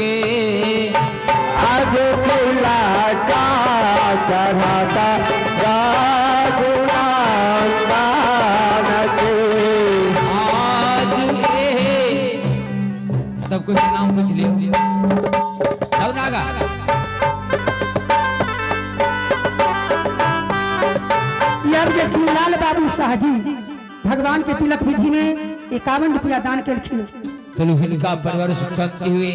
के। आज तिलका चढ़ाता रघुनंदन के। आज ए सबको नाम पूछ लियो सब नागा। अब देखिए लाल बाबू शाह जी भगवान के तिलक विधि में 51 रुपया दान केलखिन। चलू हिनका परिवार सुख शांति हुए।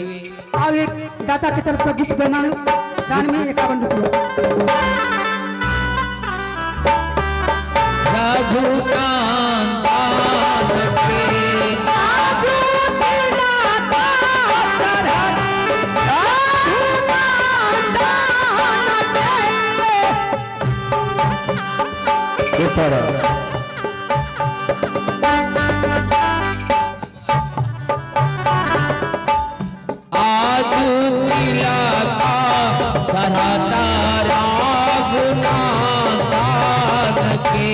और एक दाता के तरफ से गुप्त दान दान में 51 रुपया। रघुनंदन के। आज तिलका चढ़ाता रघुनंदन के।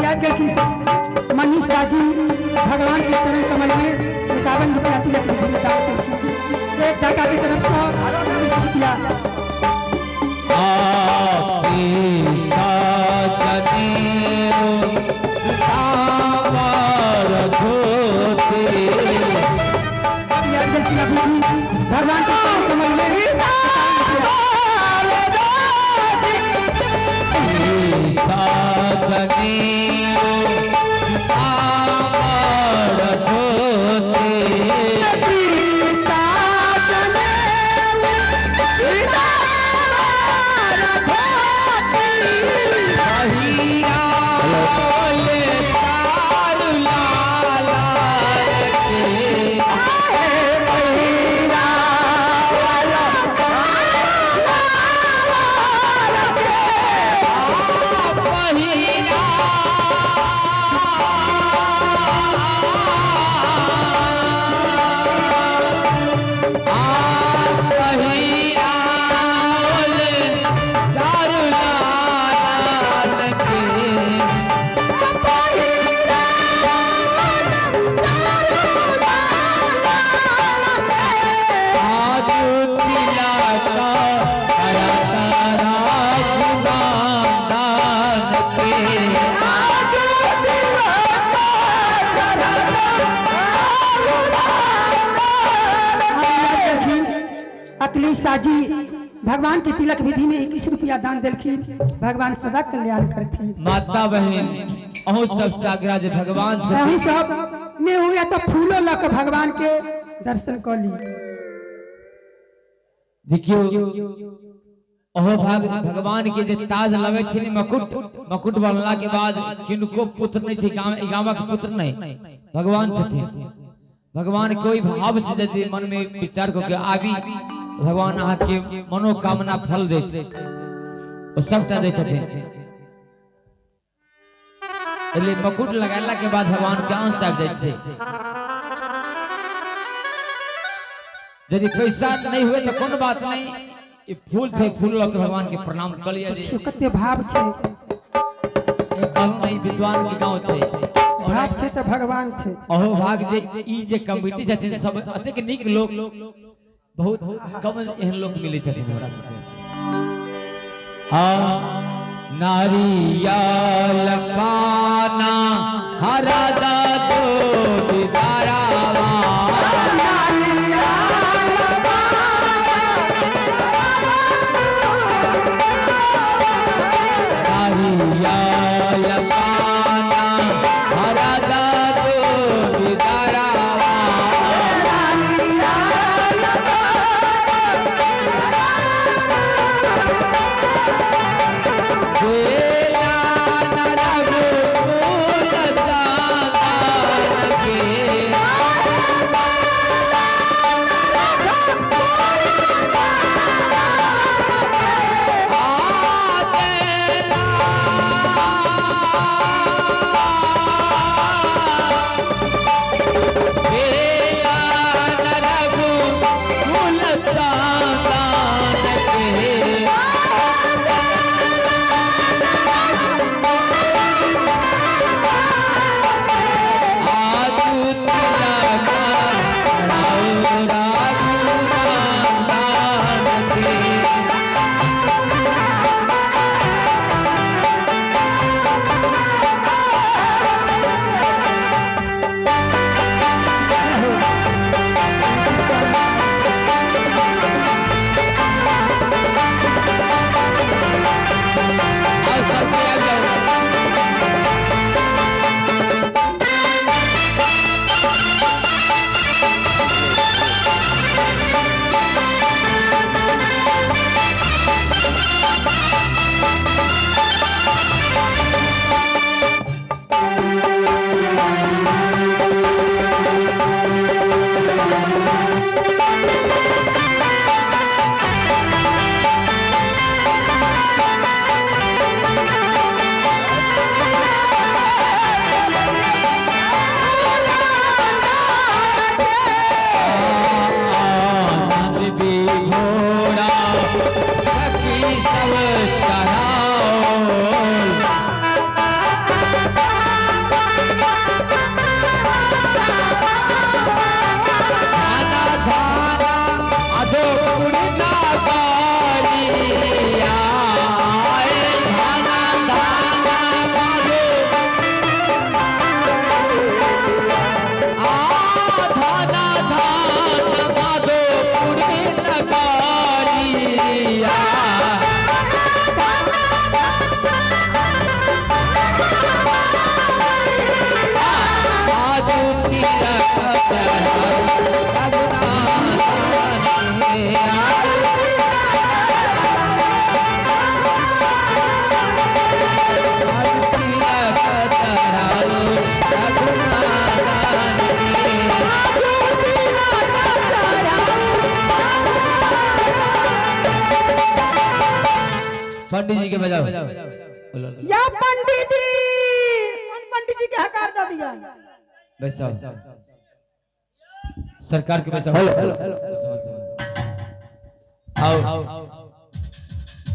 याद गेलखिन मनीष जी भगवान के चरण कमल में 51 रुपया तिलक विधि में दान केलखिन। एक दाता के तरफ से 20 रुपया। धोती। याद गेलखिन अभी भगवान के चरण कमल में 51 रुपया। धोती। अखिलेश साजी भगवान के तिलक विधि में 21 रुपया दान दिलखिन। भगवान सदा कल्याण करथिन। माता बहन अहूँ सब आग्रह जे भगवान से अहूँ सब ने हुआ तो फूलो लऽ के भगवान के दर्शन कऽ ली। देखियो अहो भाग भगवान के जे ताज लगे छै मुकुट, मुकुट बनला के बाद किनको पुत्र नहीं छै, गामक पुत्र नहीं, भगवान छथिन। भगवान कोई भाव से यदि मन में विचार करके आबी भगवान अहाँ के मनोकामना फल दे, ओ सबटा दै छथिन। इसलिए मुकुट लगेला के बाद भगवान के अंश आबि जाइ छै। यदि पैसा नहीं हुए तो कोनो बात नहीं, ई फूल छै, फूल लऽ के भगवान के प्रणाम कर लिया। देखियो कते भाव छै, कहलहुँ नहीं विद्वान के गाँव छै, भाव छै तऽ भगवान छै। अहो भाग जे ई जे कमिटी छथिन सब अतेक नीक लोक, बहुत कम एहन लोक मिलै छथिन हमरा सबके। हाँ नारियल पाना हरा दा दो बिदारावा, नारियल पाना हरा दा दो बिदारावा, बेला न रघुकुल जाना मैया। आजू तिलक चढ़ाऊ रघुनाथ के। आजू तिलक चढ़ाऊ रघुनाथ के। पंडित जी के बजाओ। या पंडित जी, कौन पंडित जी के हकार दे दिया? बैसाओ, सरकार के बैसाओ। हेलो। आओ।